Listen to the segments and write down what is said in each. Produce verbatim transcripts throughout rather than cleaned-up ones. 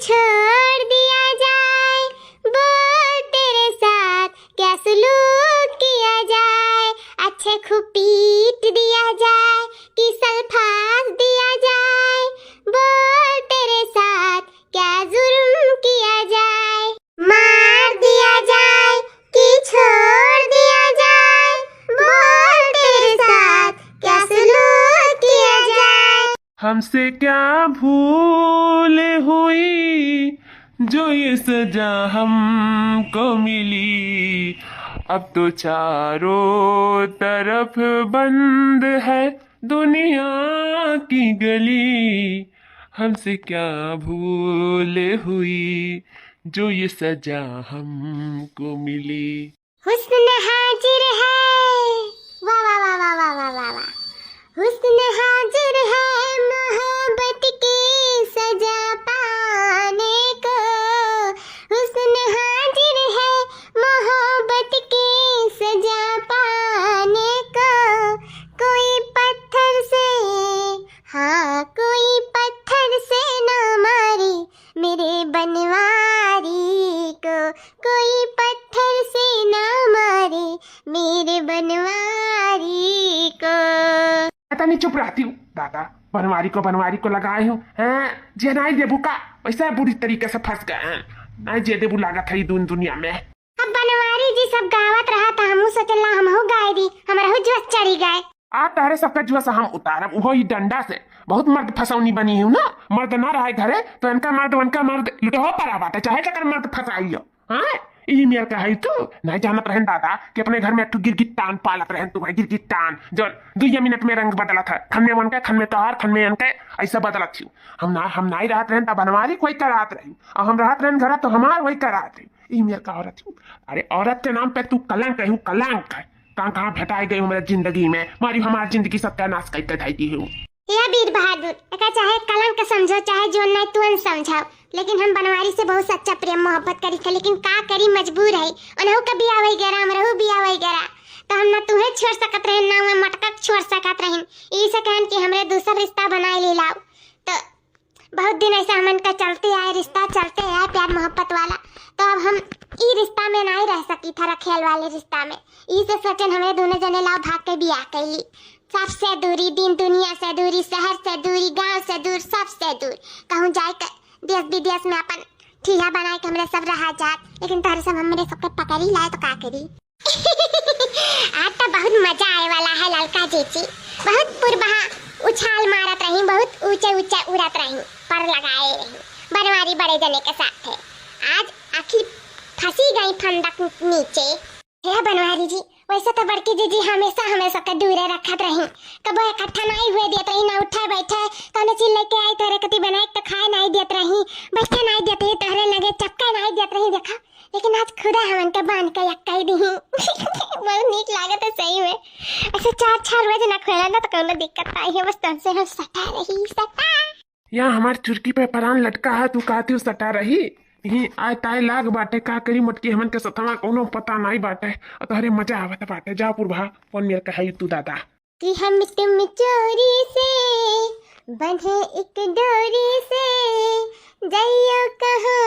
छोड़ दिया जाए, बोल तेरे साथ क्या सुलूक किया जाए, अच्छे खूब पीट दिया जाए कि सल्फास दिया जाए, बोल तेरे साथ क्या जुर्म किया जाए, मार दिया जाए कि छोड़ दिया जाए, बोल तेरे साथ क्या सुलूक किया जाए। हमसे क्या भूल हुई जो ये सजा हमको मिली, अब तो चारों तरफ बंद है दुनिया की गली। हमसे क्या भूल हुई जो ये सजा हमको मिली। हुस्न हाजिर है, वाह, वाह, वाह। हुस्न हाजिर है मोहब्बत की सजा पाने को। हुस्न हाजिर है मोहब्बत की सजा पाने को। कोई पत्थर से, हाँ, कोई पत्थर से ना मारे मेरे बनवारी को, कोई पत्थर से ना मारे मेरे बनवारी को। पता नहीं, चुप रहती हूँ दादा। बनवारी को, बनवारी को लगाए हूँ, हैं? जे नाई देबू का, वैसे बुरी तरीके से फंस गए हैं। नाई जे देबू लागत है ई दुन-, दुनिया में। अब बनवारी जी सब गावत रहा त हमहू सोचला हमहू गाय दी, हमरहू जोश चढ़ी गए। आ तहरे सबका जुआ हम उतारब, उहो ई डंडा से। बहुत मर्द फसौनी बनी हूँ ना, मर्द ना रहे घरे, तो इनका मर्द, उनका मर्द लुटहो पड़ा बाटे, चाहे जकर मर्द फसाई हो। हाँ, ई मेर का है तू, नहीं जानत रहन दादा कि अपने घर में एक ठो गिरगिट्टान पालत रहन तू, गिरगिट्टान, जो दुइये मिनट में रंग बदलत है, खन में उनका, खन में तोहार, खन में इनके, ऐसा बदलत हूँ। हम ना, हम नहीं रहत रहन, तब बनवारी कोई करात रही, और हम रहत रहन घर, तो हमार वही करात रही। ई मेर का औरत हूँ, अरे औरत के नाम पे तू कलंक है, कलंक है। कहाँ, कहाँ भेटाए गई हमारे जिंदगी में, मारी हमार जिंदगी सत्यानाश करके धई दी हूँ। या वीर बहादुर, एका चाहे कलंक समझो, चाहे जो नहीं तुअन समझाओ, लेकिन हम बनवारी से बहुत सच्चा प्रेम मोहब्बत करी थे, लेकिन का करी, मजबूर है। उन्हों का बिया वही गरा, हमरहू बिया वही गरा, तो हम ना तुहे छोड़ सकत रहन, ना वह मटका के छोड़ सकत रहन। ई से कहन कि हमरे दूसर रिश्ता बनाए ले लाओ। तो बहुत दिन ऐसा हमन का चलते आए, रिश्ता चलते आए प्यार मोहब्बत वाला, तो अब हम ई रिश्ता में नहीं रह सकी था, रखेल वाले रिश्ता में। ई से सोचन हमरे दोनों जने लाओ भाग के बियाह कैली। सबसे दूरी, दिन दुनिया से दूरी, शहर से दूरी, गांव से दूर, सबसे दूर। कहूँ जाए के देश विदेश में अपन ठीला बनाए के हमरे सब रहा जात, लेकिन तोहरे सब हमरे सबके पकड़ी लाए तो का करी? आज तो बहुत मजा आए वाला है ललका जीजी। बहुत पुरबहा उछाल मारत रही, बहुत ऊंचे ऊंचे उड़त रही, पर लगाए रही बनवारी बड़े जने के साथ है। आज आखिर फंसी गई फंदक नीचे। हे बनवारी जी, वैसे तो बड़की जीजी हमेशा हमें सबके दूरे रखत रही, कबो इकट्ठा नहीं हुए देत रही, ना उठे बैठे, कौनो चीज लेके आई तोहरे कती बनाए तो खाए नहीं देत रही, बैठे नहीं देत रही, तोहरे लगे चपके नहीं देत रही। देखा, लेकिन आज खुदा हमन के बांध के यक्का ही दीही। बहुत नीक लागत है सही में। ऐसे चार चार बजे ना खोला ना तो कौनो दिक्कत नहीं है, बस तुमसे हम सटा रही, सटा। या हमार चुरकी पे परान लटका है, तू कहती हूँ सटा रही। यही आय ताय लाग बाटे, का करी मोटकी, हमन के सथवा कौनो पता नहीं बाटे। और तोहरे मजा आवत बाटे, जा पुरभा, कौन मेर का है तू दादा। कि हम तुम चोरी से बंधे एक डोरी से, जाइयो कहाँ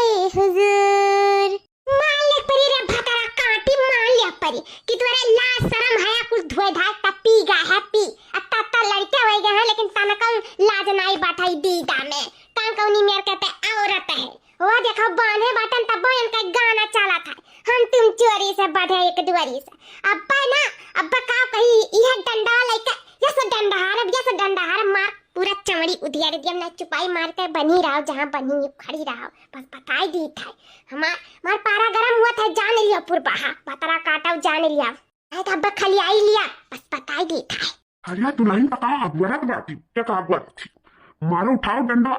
ए हुजूर। मार ले परी रे भतरा काटी, मार ले परी कि तोरे लाज शरम हया कुल धोए धाए त पी गा है पी। अब तब तक लड़के हो गए हैं लेकिन तनको लाज नाई बाटे दीदा में। कान कौनी मेर कहते औरत है। वो देखो बांधे बाटन तब इनका गाना चला था, हम तुम चोरी से बंधे एक डोरी से। अब्बा ना, अब्बा का कही, यह डंडा लेके, यस डंडा हरब, यस डंडा हरब, मार पूरा चमड़ी उधियार दियम ना, चुपाई मार के बनी रहो जहाँ बनी खड़ी रहो, बस बताई दी था। हमार, हमार पारा गरम हुआ था, जान लिया पुरबहा, भतरा काटो जान लिया। आए तो अब्बा खलियाई लिया, बस बताई दी था। अरे दुल्हन पका अगुअरत बाटी, क्या का अगुअरत थी? मारो उठाओ डंडा,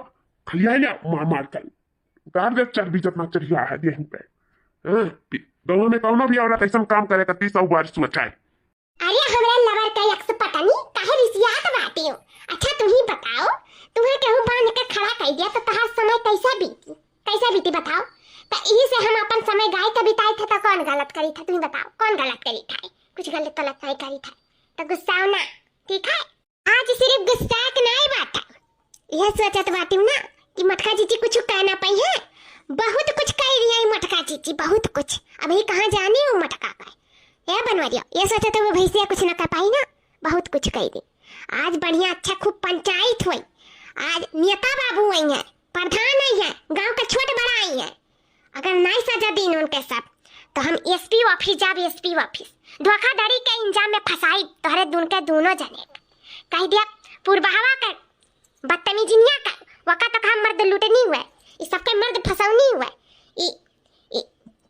खलियाई लिया, मार मार कर। उतार दे चर्बी जितना चढ़िया है देह पे। हाँ, पी-, गाँव में कौनो भी औरत ऐसन काम करे करती सौ बार सोचाए। अरे हमरे लवर का यक्स पता नहीं काहे रिसियात बाटी हो। अच्छा तुम ही बताओ, तुम्हें केहू बांध के खड़ा कर दिया तो तहार समय कैसा बीती? कैसा बीती बताओ? तो यही से हम अपन समय गाय के बिताए थे तो कौन गलत करी था, तुम ही बताओ कौन गलत करी था? कुछ गलत तलत नहीं करी था तो गुस्साओ ना, ठीक है? आज सिर्फ गुस्सा के नाई बाटा, यह सोचत बाटी ना कि मटका जीजी कुछ कह ना पाई है। बहुत कुछ कह दिया है मटका जीजी, बहुत कुछ। अभी कहाँ जानी हो मटका का। ए बनवरिया, ये सोचे तो वो भैंसिया कुछ ना कह पाई ना, बहुत कुछ कह दी। आज बढ़िया अच्छा खूब पंचायत हुई। आज नेता बाबू आई हैं, प्रधान आई हैं, गांव का छोट बड़ा आई हैं। अगर नाई सजा दीन उनके सब, तो हम एसपी ऑफिस जाब, एसपी ऑफिस। धोखाधड़ी के इंजाम में फंसाई तोहरे दून के दूनों जने। कह दिया पुरबहवा के बदतमीजिनिया का, वका तो का मर्द लूटनी हुए, ई सबके मर्द फंसौनी हुए, ई, ई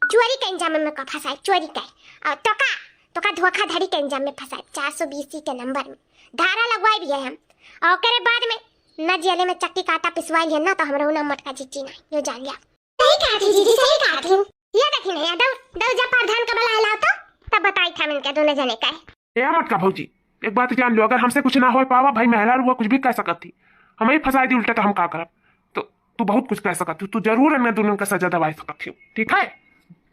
चोरी के इंजाम में का फंसाई, चोरी के। और तो का, तो का धोखाधड़ी के इंजाम में फंसाई, चार सौ बीस के नंबर में धारा लगवाई भी है हम। और ओकरे बाद में न जेले में चक्की काटा पिसवाई लिया ना, तो हमरो ना मटका जीजी ना, यो जान लिया। सही कहा थी जीजी, सही कहा थी। ये देखी नहीं, दौ, दौ जा प्रधान का बुलाए लाओ तो, तब बताई था इनके दोनों जने का। ए मटका भौजी, एक बात जान लो, अगर हमसे कुछ ना हो पावा, भाई मेहरारू कुछ भी कह सकत थी, हमें ही फंसाई दी उल्टा, तो हम का करब? तो तू बहुत कुछ कह सकत थी, तू जरूर इन्हें दोनों का सजा दवाई सकत थी, ठीक है?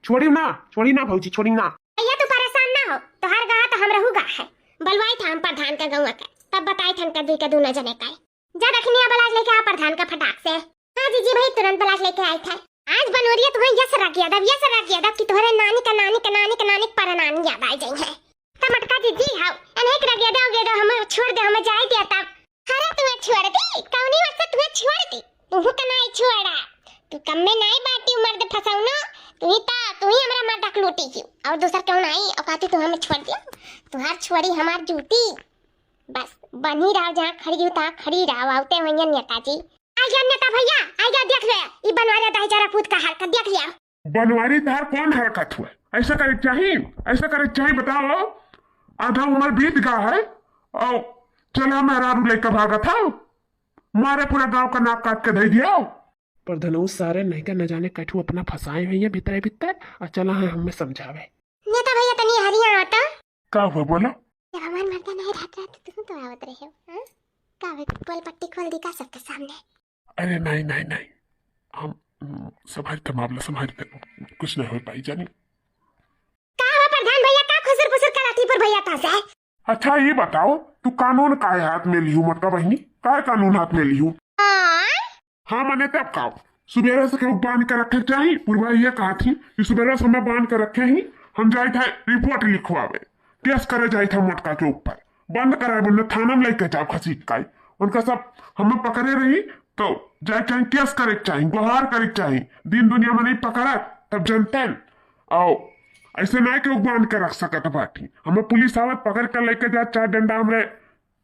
छोड़ी ना, छोड़ी ना भौजी, छोड़ी ना। भैया तू परेशान ना हो, तोहार गा तो हम रहू गा है, बलवाई था हम प्रधान के गौवा के, तब बताई था इनके दुई के दोनों जने का। जा दखिनिया बलाज लेके आ प्रधान का फटाक से। हाँ जीजी भाई, तुरंत बलाज लेके आए थे। आज बनोरिया तुम्हें यस रख गया दब, यस रख गया दब कि तुम्हारे नानी का, नानी का, नानी का, नानी का परनानी याद आ जाई है। तब मटका जीजी हाउ, अनेक रख गया दो, गया दो, हमें छोड़ दे, हमें जाए दिया तब। अरे तुम्हें छोड़ दी, कौनी वक्त तुम्हें छोड़ दी? तुहू का नाई छोड़ा, तू कम में नाई बाटी मर्द फसौनो, तू ही ता, तू ही हमरा मर्द लूटी की, और दूसर क्यों नाई औकाती तू हमें छोड़ दिया, तुहार छोड़ी हमार जूती। बस, बनी रहो, जहाँ खड़ी हो, तहाँ खड़ी रहो। आवते होइहैं नेताजी। आ गया नेता भैया, आ गया, देख ले, ई बनवारी दाई जरा पूत का हरकत देख लिया। बनवारी, तहार कौन हरकत हुआ? ऐसा करे के चाही, ऐसा करे के चाही, बताओ। आधा उम्र बीत गया है, और चला मेहरारू लेकर भागत हो, मारे पूरा गांव का नाक काट के दे दिया। प्रधानऊ सारे नहीं का न जाने कठू अपना फंसाए हुए हैं भीतरे भीतर, और चला है हमें समझावे। नेता भैया तनी हरिया आओ तो। का हुआ बोलो? जब हमार मर्दा नहीं रहत रहे तो तू तो आवत रहे हो, हाँ? का हुआ, पोल पट्टी खोल दी का सबके सामने? अरे नहीं, नहीं, नहीं, हम, हम्म, संभाल के मामला, संभाल के, कुछ नहीं हो पाई जानी। का हुआ प्रधान भैया, का खुसुर फुसुर करत ही पर भैया ता से? अच्छा ये बताओ, तू कानून काय हाथ में लिहू, मटका बहिनी, काय कानून हाथ में लिहू? हाँ? हाँ, मने तब का? सुबेरे से केहू बांध के रखे चाही? पुरवा ये कहा थी कि सुबेरे से हमें बांध के रखे ही, हम जाए थे रिपोर्ट लिखवावे, केस करे जाए थे मटका के ऊपर, बंद कराए, बंद थाना में लेके जाओ घसीट काई। उनका सब हमें पकड़े रही तो जाए चाही, केस करे चाही, गुहार करे चाही, दिन दुनिया में नहीं पकड़ा तब जनते न। आओ, ऐसे ना केहू बांध के रख सकत बाटी। हमें पुलिस आवत पकड़ के लेके जात, चाहे डंडा हमरे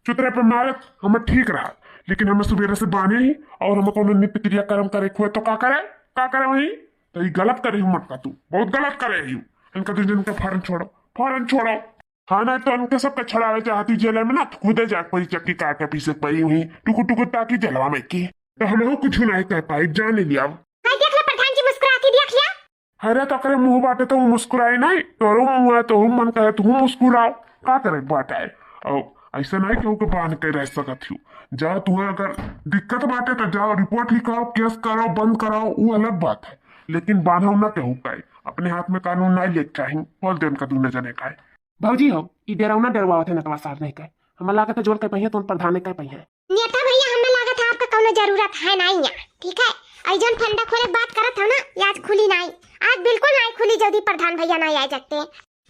चुतरे पे मारत, हमें ठीक रहा, लेकिन हमें सुबेरे से बांधे ही और हमें कोनो नित्य क्रिया कर्म करे के हुए तो का करे, का करे वही? तो ये गलत करे ही मटका तू, बहुत गलत करे ही। इनका दू जन का फौरन छोड़ो, फौरन छोड़ो। हाँ, नहीं तो इनके सबके छोड़ावे चाहती जेल में ना, तो खुदे जाके परी चक्की काट के पीछे परी हुई, टुकुर टुकुर ताकि जलवा में की। तो हमहू कुछ नहीं कह पाई, जान लिया। हाय देख ले प्रधान जी मुस्कुरा के देख लिया। अरे तो ओकरे मुंह बाटे तो वो मुस्कुराई नहीं, तोरो मुंह है तो हूँ मन करे तू मुस्कुराओ, का करे के बाटे? और ऐसे नहीं केहू के बांध के रह सकत हो। जा तुम्हें अगर दिक्कत बाटे तो जाओ रिपोर्ट लिखाओ, केस कराओ, बंद कराओ, वो अलग बात है, लेकिन बांधो ना केहू का। अपने हाथ में कानून नहीं लेके चाही, बोल दे उनका दूने जने का। भौजी हो, ई डरावना डरवावत है नटवा साहब नहीं का। हमें लागत है जोन कह पहिया तो उन प्रधान ने कह पहिया। नेता भैया, हमें लागत है आपका कौनो जरूरत है नहीं यहाँ, ठीक है? और जौन फंदा खोले बात करत हो ना, ये आज खुली नहीं, आज बिल्कुल नहीं खुली, जल्दी प्रधान भैया नहीं आए जगते।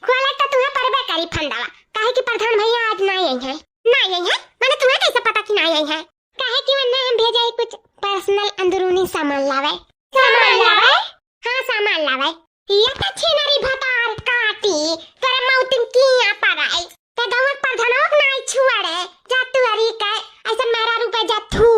खोले तो तुम्हें परबे करी फंदावा, काहे कि प्रधान भैया आज नहीं आई है। नहीं आई है? माने तुम्हें कैसे पता कि नहीं आई है? काहे कि वरना हम भेजा है कुछ पर्सनल अंदरूनी सामान लावे। सामान लावे? हाँ, सामान लावे। ये तो छिनरी भतार काटी, तेरे मौतिन किया पड़ाई। ते गौवा प्रधानोक नाई छुआड़े, जा तू अरी के, ऐसे मेरा रूपे जा थू,